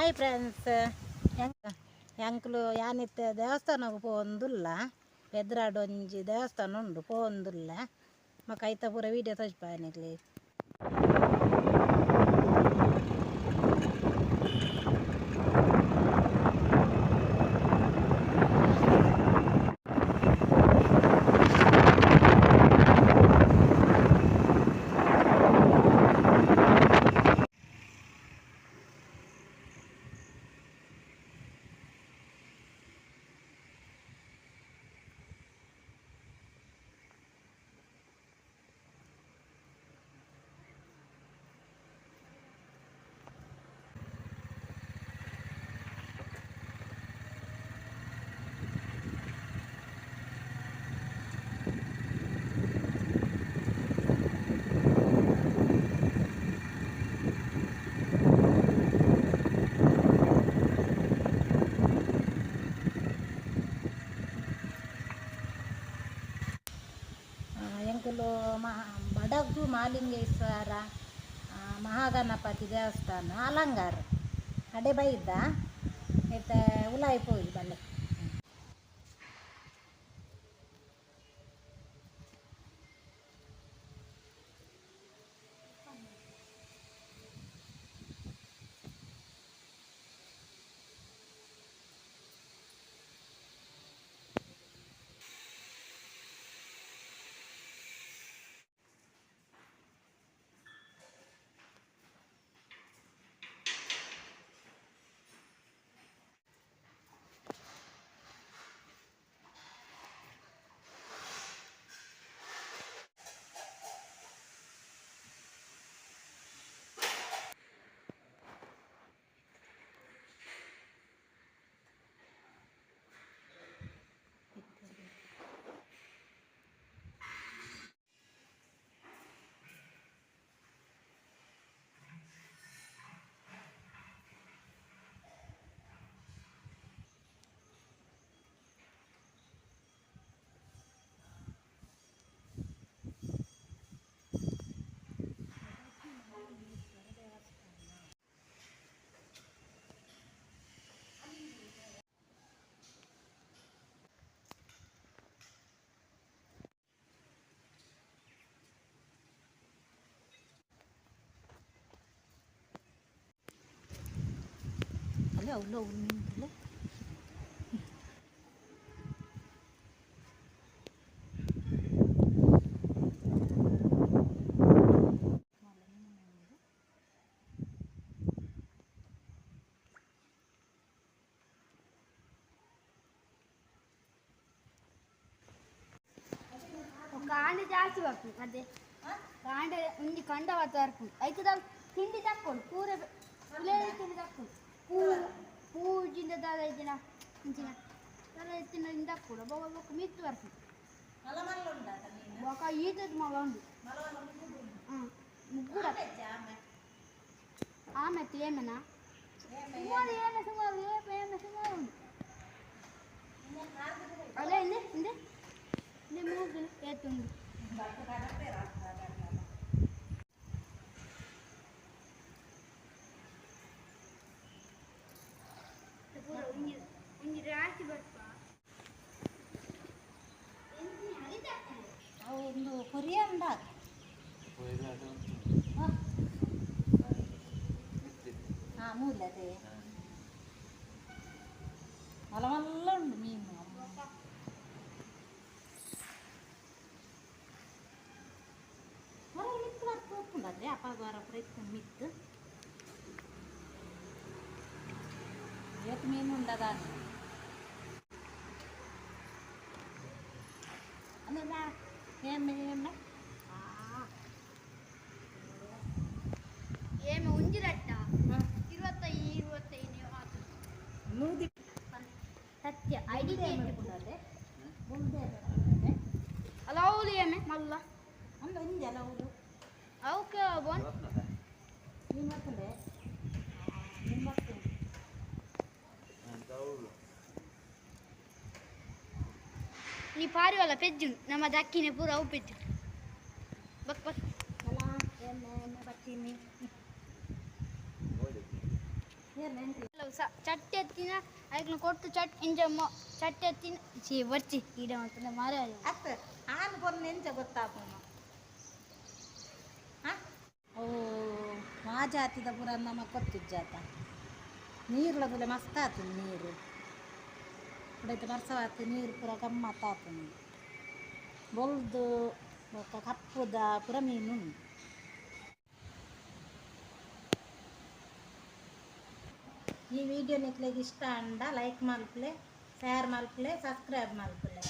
Hi friends, ಎಂಕ್ಲು ಯಾನಿತ್ತೆ ದೇವಸ್ಥಾನಕ್ಕೆ ಪೋವೊಂದುಲ್ಲ. ಬೆದ್ರಾಡ್ ಒಂಜಿ ದೇವಸ್ಥಾನ ಉಂಡು, ಪೋವೊಂದುಲ್ಲ. ಬೊಕ ಐತ ಪೂರ ವೀಡಿಯೋ ತೋಜಿಪಾಯನಿಕ್ಲೆ. ಎಂಕುಲು ಬಡಗು ಮಾಲಿಂಗೇಶ್ವರ ಮಹಾಗಣಪತಿ ದೇವಸ್ಥಾನ ಅಲಂಗಾರ ಅಡೆ ಬೈದ ಇತ್ತೆ ಉಲಾಯಿ ಪೋಯಿ ಬಲ್ಲೆ. ಅಲ್ಲೇ ಅವ್ಲು ಅವ್ಲು ಮೀನು. ಕಾಂಡ ಜಾಸ್ತಿ ಬರ್ಪುಂಡು, ಅದೇ ಕಾಂಡ ಒಂಜಿ ಕಂಡ ಬರ್ತಾ ಬರ್ಪುಂಡು. ಐತ ತಿಂಡಿ ತಕ್ಕೊಂಡು ಪೂರ ಪುಲೇರಿ ತಿಂಡಿ ತಕ್ಕೊಂಡು ಪೂ ಪೂಜಿಂದ ದಾದ ಇದ್ದಿನ ಇಂಚಿನ ದಾದ ಇತ್ತಿನ ತಕ್ಕೊಂಡು ಬೊಕ ಬೊಕ ಮಿತ್ತು ಬರ್ಪುಂಡು. ಬೊಕ ಈತದ ಮಲ ಉಂಡು. ಹ್ಞೂ, ಮುಗ್ಗುಡ ಆమె ಏಮೆನಾ ಸುಮಾರು ಏಮೆ ಸುಮಾರು ಏಮೆ ಏಮೆ ಸುಮಾರು ಉಂಡು. ಅಲ್ಲ, ಹಿಂದೆ ಹಿಂದೆ ಹಿಂದೆ ಮೂಗು ಏತುಂಡು. ಪೂರ ಒಂಜಿ ಒಂಜಿ ರಾಶಿ ಬರ್ಪ. ಅವು ಒಂದು ಕೊರಿಯ ಉಂಡ. ಹಾಂ, ಮೂಲದೆ ಮಲ್ಲ ಮಲ್ಲ ಉಂಡು ಮೀನು. ಹೊರ ಮಿತ್ತು ಬರ್ತು ಉಪ್ಪುಂಡಾದ್ರೆ ಅಪ್ಪ ವಾರ ಪೂರ ಇತ್ತು ಮಿತ್ತು. ಏತ್ ಮೀನು ಉಂಡದ ಅಲ್ಲ. ಏಮೆ ಏಮೆ. ಏಮೆ ಒಂಜಿ ರಟ್ಟ 25 25 ಆತು. ನೂದಿ. ಸತ್ಯ ಐಡಿ. ಮುಂದೆ. ಅಲ್ಲ, ಅವಳು ಏಮೆ ಮಲ್ಲ. ಅಂದ ಒಂಜಿ ಅಲ್ಲ ಅವಳು. ಅವಕ್ಕೆ ಬೋನ್. ಮೀನು ಬರ್ತದೆ, ಮೀನು ಬರ್ತದೆ. ನೀ ಪಾರಿವಲ್ಲ ಪೆಜ್ಜು ನಮ್ಮ ದಕ್ಕಿನ ಪೂರ ಅವು ಪೆಜ್ಜು ಬಕ್ ಬಕ್. ಅಲ್ಲ, ಏಮೆ ಏಮೆ ಬರ್ತೀನಿ. ಏನ್. ಚಟ್ಟಿ ಎತ್ತಿನ ಐಕ್ನ ಕೊಟ್ಟು ಚಟ್ ಇಂಜ ಚಟ್ಟಿ ಎತ್ತಿನ ಚಿ ಬರ್ಚಿ ಈಡ ಮಾಡ್ತದೆ ಮಾರ. ಅತ್ತ, ಆನ್ ಪೊನ್ನು ಎಂಚ ಗೊತ್ತಾಪುನು? ಓ, ವಾ ಜಾತಿದ ಪೂರ ನಮ ಗೊತ್ತಿಜ್ಜಾತ. ನೀರ್ಲ ಮಸ್ತ್ ಆತುಂಡು ನೀರು. ಉಡೈತೆ ಬರ್ಸವಾತು, ನೀರು ಪೂರ ಗಮ್ಮತ್ ಆತುಂಡು. ಬೊಲ್ದು ಬೊಕ್ಕ ಕಪ್ಪುದ ಪೂರ ಮೀನು ಉಂಡು. ಈ ವಿಡಿಯೋ ನಿಕ್ಲೆಗ್ ಇಷ್ಟ ಆಂಡ ಲೈಕ್ ಮಲ್ಪುಲೆ, ಶೇರ್ ಮಲ್ಪುಲೆ, ಸಬ್ಸ್ಕ್ರೈಬ್ ಮಲ್ಪುಲೆ.